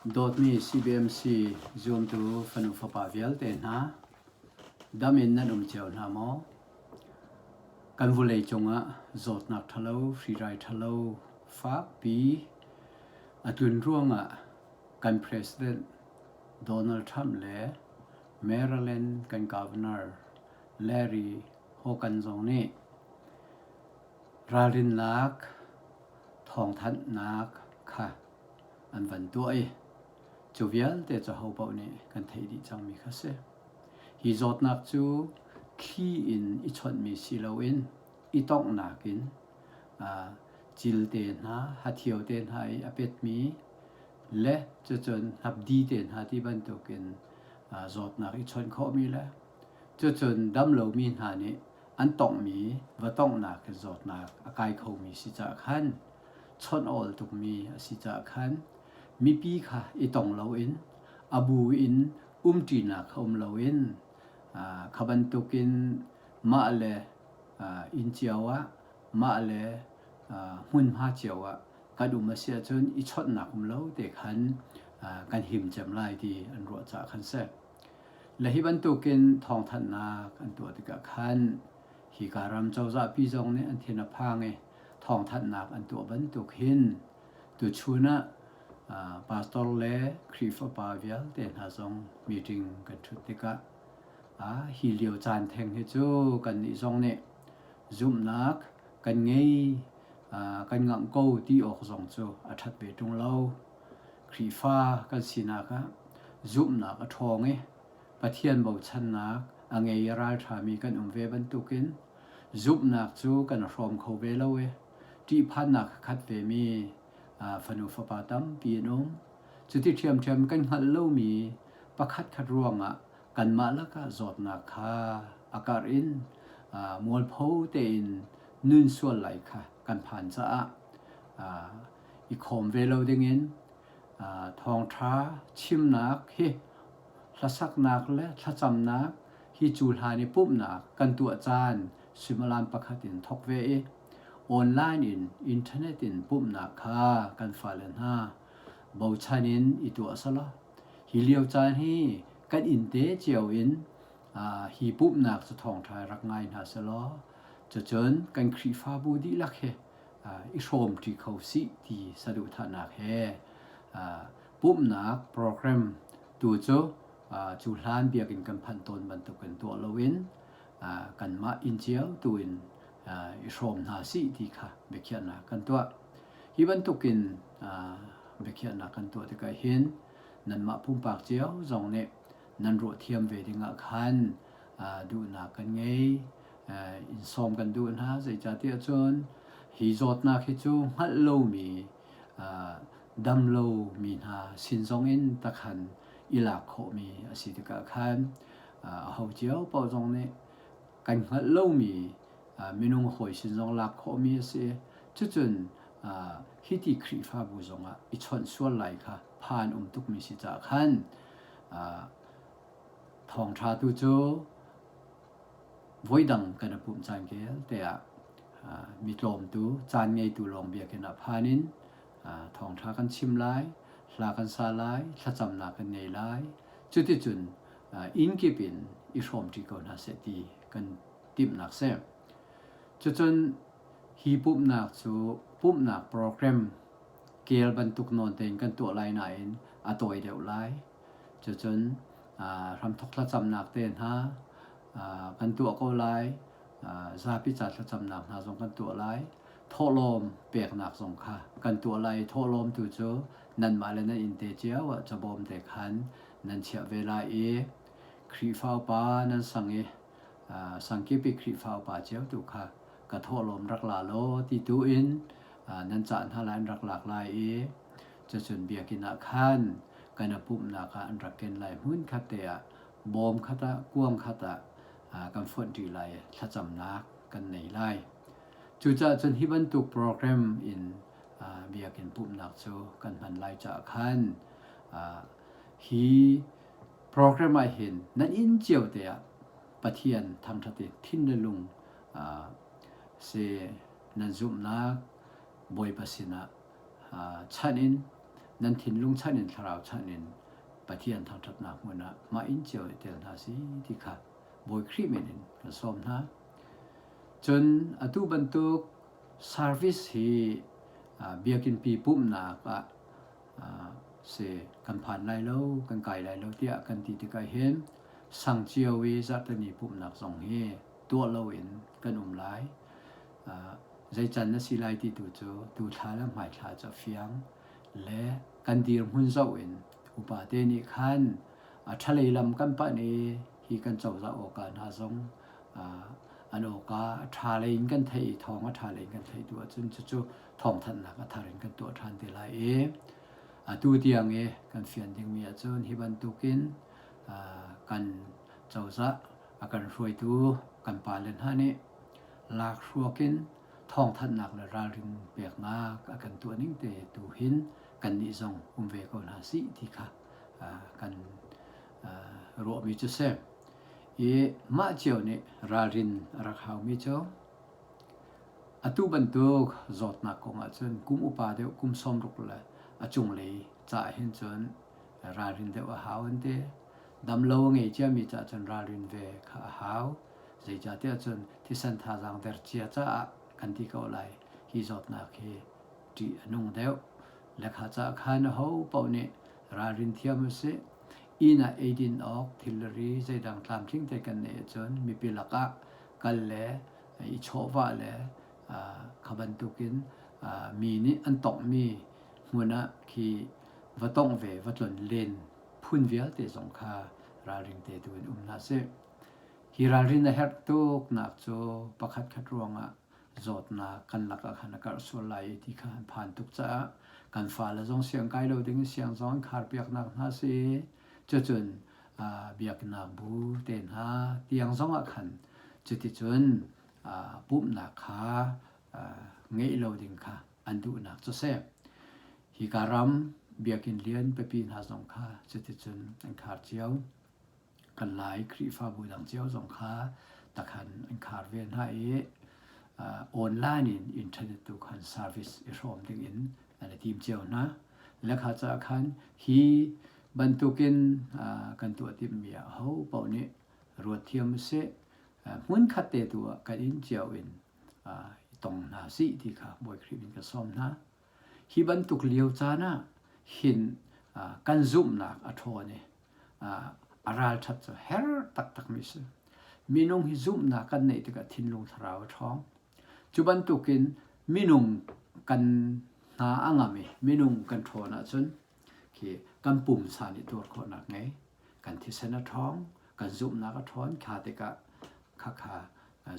Dawtmi CBMC zuamtu fanu fapa vialte hna, dam in nan um cio hna maw? Kan vulei cungah zawtnak ṭhalo, hrirai ṭhalo fakpi a tlun ruangah kan President Donald Trump le Maryland kan Governor Larry Hogan zong nih ralrinnak thawngthanhnak kha an van tuah i cu vialte cu ahopaoh nih kan theih dih cangmi kha si. Hi zawtnak cu thli in i chawnhmi si loin i tonghnak in cil te hna, hathio te hna i a petmi le cucun hnapdi te hna ti bantukin zawtnak i chawnh khawhmi le cucun dam lomi hna nih an tonghmi va tonghnak in zawtnak a kai khomi si caah khan chawnh a awl tukmi a si caah khan mipi kha i tong loin a bu in umṭinak kha um loin kha bantukin mah le inn cio ah mah le hmunhma cio ah kan um a si ahcun i chawnhnak um lo te khan kan him cem lai ti an ruah caah khan si. Le hi bantukin thawngthanhnak an tuah tikah khan hika ram cozah pi zong nih an thin a phang i thawngthanhnak an tuah bantuk hin tuchun ah pastor le Khrihfa pa vialte hna zong meeting kan ṭhut tikah hi lio caan theng hi cu kannih zong nih zumhnak kan ngei kan ngamh ko ti awk zong cu a ṭhat ve ṭung lo. Khrihfa kan sinak ah zumhnak a ṭhawng i Pathian bochannak a ngei i ralṭhami kan um ve bantukin zumhnak cu kan hrawm kho ve lo i ṭihphannak a khat vemi fanu fapa tampi an um. Cuti ṭhiamṭhiam kan hngalh lomi pakhatkhat ruangah kanmah lakah zawtnak kha a karh in mualpho tein nun sual lai kha kan phan caah i khawm ve lo dingin thawngṭha chimnak hi hlasaknak le thlacamnak hi cu hlan i pumhnak kan tuah caan suimilam pakhat in thawk ve i online in internet in pumhnak kha kan fale hna bochan in i tuah selaw hi lio caan hi kan inn te cio in hi pumhnak cu thawngṭha rak ngai hna selaw cucun kan Khrihfabu dihlak hi i hrawmṭi kho sih ti saduhthahnak he pumhnak program tu cu cu hlan biakinn kan phanh tawn bantukin tuah loin kanmah inn cio tu in i hrawm hna sih ti kha biakhiahnak kan tuah. Hi bantukin biakhiahnak kan tuah tikah hin nanmah pumpak cio zong nih nan ruah thiam ve dingah khan duhnak kan ngei. In sawm kan duh hna. Zeicahtiah cun hi zawtnak hi cu hngalh lomi dam lomi hna sin zongin takhan i lak khawhmi a si tikah khan aho cio paoh zong nih kan hngalh lomi minung hawi sin zong lak khawhmi a si. Cucun hiti Khrihfabu zongah i chawnh sual lai kha phan um tukmi si caah khan thawngṭha tu cu voidang kan i pumh caan kel te ah mi tlawmtu caan ngeitu lawng biakinn ah phan in thawngṭha kan chim lai, hla kan sa lai, thlacamnak kan ngei lai. Cuticun inn kip in i hrawmṭi ko hna seh ti kan timhnak si. Cucun hi pumhnak cu pumhnak program kel bantuk nawn tein kan tuah lai nain a tawi deuh lai. Cucun hramthok thlacamnak te hna kan tuah ko lai. Zapi ca thlacamnak hna zong kan tuah lai. Thawhlawm peknak zong kha kan tuah lai i thawhlawm tu cu nanmah le nan inn te cio ah cabawm te khan nan chiah ve lai i Khrihfa upa nan sang i sangkip i Khrihfa upa cio tu kha ka thawhlawm rak la law ti tu in nan cah hna lai an rak lak lai i cucun biakinn ah khan kan a pumhnak ah an rak ken lai hmun khat te ah bawm khat ah kuang khat ah kan fonh ṭi lai thlacamnak kan nei lai. Cucaah cun hi bantuk program in biakinn pumhnak cu kan hman lai caah khan hi program ah hin nan inn cio te ah Pathian thangṭhat in thin le lung si nan zumhnak Bawipa sinah chanh in Nan thinlung chanh in thlarau chanh in Pathian thangṭhatnak hmun ah mah inn cio i tel hna si ti kha Bawi Khrih min in kan sawm hna. Cun atu bantuk service hi biakinnpi pumhnak ah si kan phan lai lo, kan kai lai lo tiah kan ti tikah hin sang cio i zarhteni pumhnak zong hi tuah loin kan um lai. Zei can na si lai ti tu cu tu thla le hmai thla cu a fiang le kan dirhmun zoh in upa te nih khan a ṭhalei lam kan panh i hi kan cozah awka hna zong an awka a ṭha lei in kan theih i thawng a ṭha lei in kan theih tu ahcun cucu thawngthanhnak a thar in kan tuah ṭhan te lai i atu tiang i kan fian dingmi ahcun hi bantukin kan cozah a kan hruaitu kan pale hna nih lakhruak in thawngthanhnak le ralrin peknak a kan tuah ning te tu hin kannih zong um ve ko hna sih ti kha kan ruahmi cu si. I mah cio nih ralrin a rak haumi cu atu bantuk zawtnak kong ahcun kum upa deuh kum 60 le a cunglei caah hin cun ralrin deuh a hau an ti. Damlo a ngei ciami caah cun ralrin ve kha a hau. Zeicahtiah cun thisen thazaang der cia caah kan ti ko lai. Hi zawtnak hi ṭih a nung deuh. Lekha caah khan aho paoh nih ralrin thiam usih. Inn ah eidin awk thilri zeidang tlamtling te kan neih ahcun mipi lakah kal le i chawhvah le kha bantukin mi nih an tonghmi hmun ah khi va tongh ve va tlon len phun vialte zong kha ralring te tu in um hna sih. Hi ralrin a herh tuknak cu pakhat khat ruangah zawtnak kan lakah khan a karh sual lai i ti kha an phan tuk caah kan fale zong siang kai lo ding in siang zong an kharpiaknak hna si. Cucun biaknak bu te hna tiang zong ah khan cuticun pumhnak kha ngeih lo ding kha an duhnak cu si. Hika ram biakinn lian pipi hna zong kha cuticun an khar cio. Kan Lai Khrihfabu dang cio zong kha takhan an khar ve hna i online in internet tu khan service i hrawm ding in an i tim cio hna. Le kha caah khan hi bantukin kan tuah timmi ah ho paoh nih ruat thiam usih. Hmunkhat te tu ah kan inn cio in i tong hna sih ti kha Bawi Khrih min ka sawm hna. Hi bantuk lio caan ah hin kan zumhnak a ṭhawn i a ralṭhat cu her taktakmi si. Minung hi zumhnak kan neih tikah thinlung thlarau a ṭhawng. Cu bantukin minung kan hna a ngam i minung kan ṭhawn ahcun khi kan pumsa nih tuar khawhnak ngei. Kan thisen a ṭhawng, kan zumhnak a ṭhawn kha tikah khakha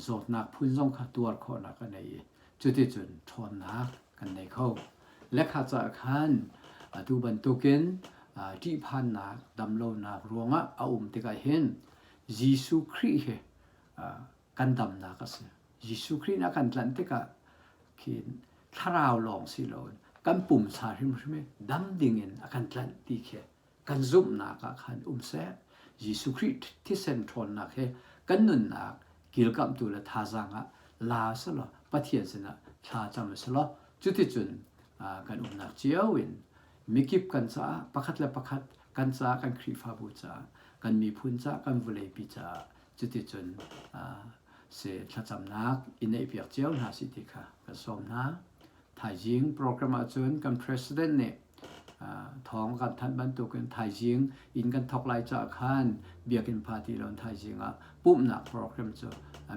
zawtnak phun zong kha tuar khawhnak a nei i cuticun ṭhawnnak kan nei kho. Lekha caah khan atu bantukin ṭihphannak, damlonak ruangah a um tikah hin Jesuh Khrih hi kan damnak a si. Jesuh Khrih nih a kan tlanh tikah khin thlarau lawng si loin kan pumsa hrimhrim hi dam dingin a kan tlanh ti khi kan zumhnak ah khan um seh. Jesuh Khrih thisen ṭhawnnak he kan nunnak kilkamhtu le thazaang ah la selaw Pathian sinah thla cam selaw cuticun kan umnak cio in mikip kan caah pakhat le pakhat kan caah kan Khrihfabu caah kan miphun caah kan vawleipi caah cuticun si thlacamnak i neihpiak cio hna si ti kha kan sawm hna. Thaizing program ahcun kan president nih thawng kan thanh bantukin thaizing inn kan thawk lai caah khan biakinn pha ti lo thaizing ah pumhnak program cu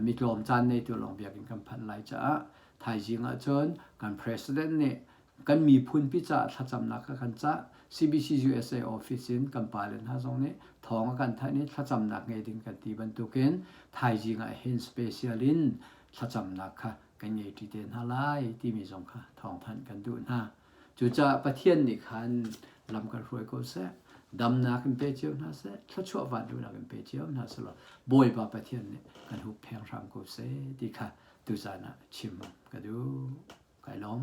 mi tlawm caan neitu lawng biakinn kan phanh lai caah thaizing ahcun kan president nih kan miphun pi caah thlacamnak kha kan cah. CBC USA office in kan pale hna zong nih thawng a kan thanh i thlacamnak ngei ding kan ti bantukin thaizing ah hin special in thlacamnak kha kan ngei ṭi te hna lai timi zong kha thawngthanh kan duh hna. Cucaah Pathian nih khan lam kan hruai ko seh, damnak in pe cio hna seh, thluachuah vanluhnak in pe cio hna seh law Bawipa Pathian nih kan hup pheng hram ko seh ti kha tuzaan ah chim ka duh. Kai lawm.